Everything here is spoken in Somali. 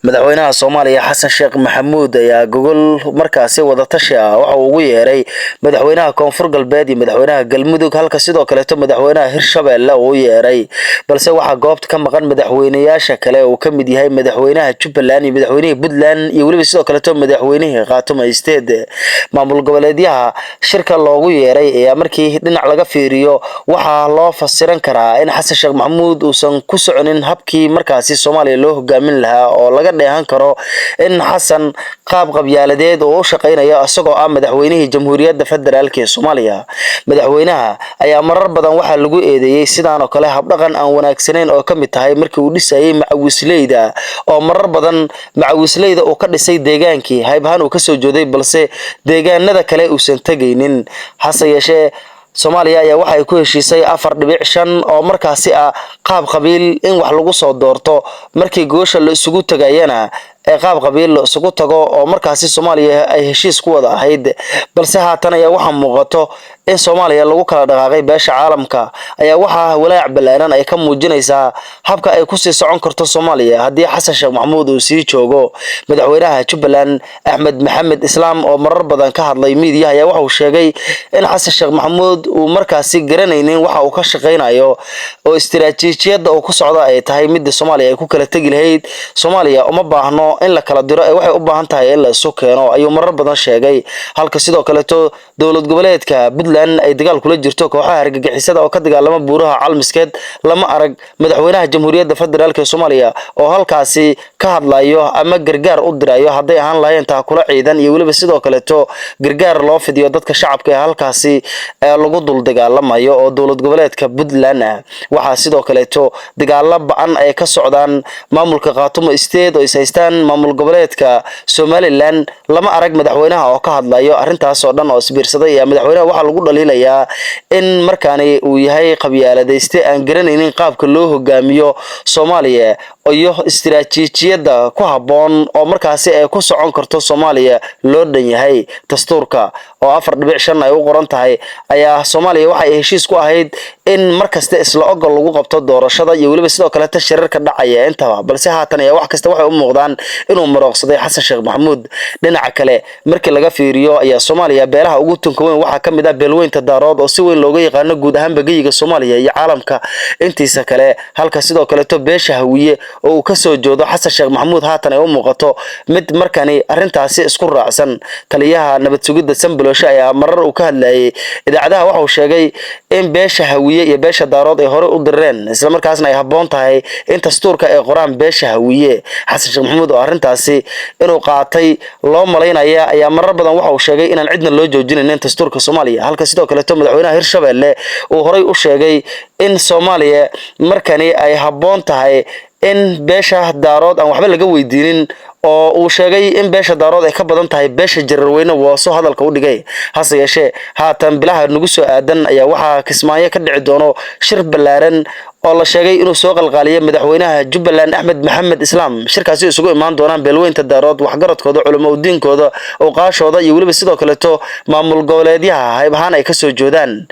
Madaxweynaha Soomaaliya Xasan Sheekh Maxamuud ayaa gogol markaasi wadatashi ah waxa uu ugu yeeray madaxweynaha Koonfur Galbeed iyo madaxweynaha Galmudug, halka sidoo kaleeto madaxweynaha Hirshabelle uu u yeeray. Balse waxaa goobta ka maqan madaxweynayaasha kale uu ka mid yahay madaxweynaha Jubbaland iyo madaxweynihii Puntland iyo weliba sidoo kaleeto madaxweynihii Khaatumo State. Maamul goboleedyaha shirka loogu yeeray ayaa markii dhinac laga fiiriyo waxaa loo fasiran karaa in Xasan Sheekh Maxamuud uusan ku soconin habkii markaasi Soomaaliya loo hogaamin lahaa, oo laga dheehan karo in Xasan qaab qabyaaladeed oo u shaqeynayo isagoo ah madaxweynihii Jamhuuriyadda Federaalk ee Soomaaliya. Madaxweynaha ayaa marar badan waxaa lagu eedeeyey sidaan oo kale habdhaqan aan wanaagsanayn, oo ka mid tahay markii uu dhisayay macawisleyda, oo marar badan macawisleyda uu ka dhisay deegaankii haybahaan uu kasoo jeeday, balse deegaanada kale uusan tegaynin. Hase yeeshee, Soomaaliya ayaa waxa ay ku heshiisay 4.5, oo markaasi ah qaab qabiil in wax lagu soo doorto, markii goosha la isugu tagayana ee qaab qabiil la isugu tago, oo markaasi Soomaaliya ay heshiis ku wada ahayd. Balse haatan ayaa waxaa muuqato in Soomaaliya lagu kala dhaqaaqay. Beesha caalamka ayaa waxaa walaac ballaaran ay ka muujinaysaa habka ay kusii socon karto Soomaaliya haddii Xasan Sheekh Maxamuud uu sii joogo. Madaxweynaha Jubbaland Axmed Maxamed Islaam, oo marar badan ka hadlay miidiyaha, ayaa waxa uu sheegay in Xasan Sheekh Maxamuud uu markaasi garanaynin waxa uu ka shaqaynayo, oo istiraatiijiyadda uu ku socdo ay tahay midda Soomaaliya ay ku kala tegi lahayd. Soomaaliya uma baahno in la kala diro ee waxay u baahan tahay in la isu keeno, ayuu marar badan sheegay. Halka sidoo kaleeto dowlad goboleedka Puntland ay dagaal kula jirto kooxaha argagixisada oo ka dagaalama buuraha Calmiskeed, lama arag madaxweynaha Jamhuuriyadda Federaalk ee Soomaaliya oo halkaasi ka hadlayo ama gargaar u dirayo, hadday ahaan lahayn taakula ciidan iyo weliba sidoo kaleeto gargaar loo fidiyo dadka shacabka ee halkaasi lagu dul dagaalamayo oo dowlad goboleedka Puntland ah. Waxaa sidoo kaleeto dagaalo ba'an ay ka socdaan maamulka Khaatumo State oo is haystaan maamul goboleedka Somaliland. Lama arag madaxweynaha oo ka hadlayo arrintaas oo dhan oo isbiirsaday. Ayaa madaxweynaha waxaa lagu dhaliilayaa in markaani uu yahay qabyaaladayste aan garanaynin qaabka loo hogaamiyo Soomaaliya iyo istiraatiijiyadda ku habboon oo markaasi ay ku socon karto Soomaaliya loo dhan yahay. Dastuurka oo 4.5 ay u qoran tahay ayaa Soomaaliya waxa ay heshiis ku ahayd in mar kasta isla ogol lagu qabto doorashada iyo weliba sidoo kaleeta shirarka dhacaya intaba. Balse haatan ayaa wax kasta waxay u muuqdaan inuu marooqsaday Xasan Sheekh Maxamuud. Dhinaca kale markii laga fiiriyo ayaa Soomaaliya beelaha ugu tunka weyn waxaa ka mid ah beelweynta Daarood, oo si weyn looga yaqaano guud ahaanba geyiga Soomaaliya iyo caalamka intiisa kale, halka sidoo kaleeto beesha Hawiye oo uu kasoo jeedo Xasan Sheekh Maxamuud haatan ay u muuqato mid markani arrintaasi isku raacsan. Taliyaha nabad sugidda Sambaloshe ayaa marar uu ka hadlayay idaacadaha waxa uu sheegay in beesha Hawiye iyo beesha Daarood ay horey u direen, islamarkaasna ay habboon tahay in dastuurka ay qoraan beesha Hawiye. Xasan Sheekh Maxamuud oo arrintaasi inuu qaatay loo malaynaya ayaa marar badan waxa uu sheegay inaan cidna loo joojinaynin dastuurka Soomaaliya, halka sidoo kaleeto madaxweynaha Hirshabelle uu horey u sheegay in Soomaaliya markani ay habboon tahay in beesha Daarood aan waxba laga weydiinin, oo uu sheegay in beesha Daarood ay ka badan tahay beesha Jararweyne, waaso hadalka u dhigay. Hase yeeshee, haatan bilaha nagu soo aadan ayaa waxaa Kismaayo ka dhici doono shir ballaaran oo la sheegay inuu soo qalqaaliyay madaxweynaha Jubbaland Axmed Maxamed Islaam. Shirkaasi isugu imaan doonaan beelweynta Daarood, waxgaradkooda, culamo udiinkooda, uqaashooda iyo weliba sidoo kaleeto maamul goboleedyaha hayb ahaan ay kasoo joodaan.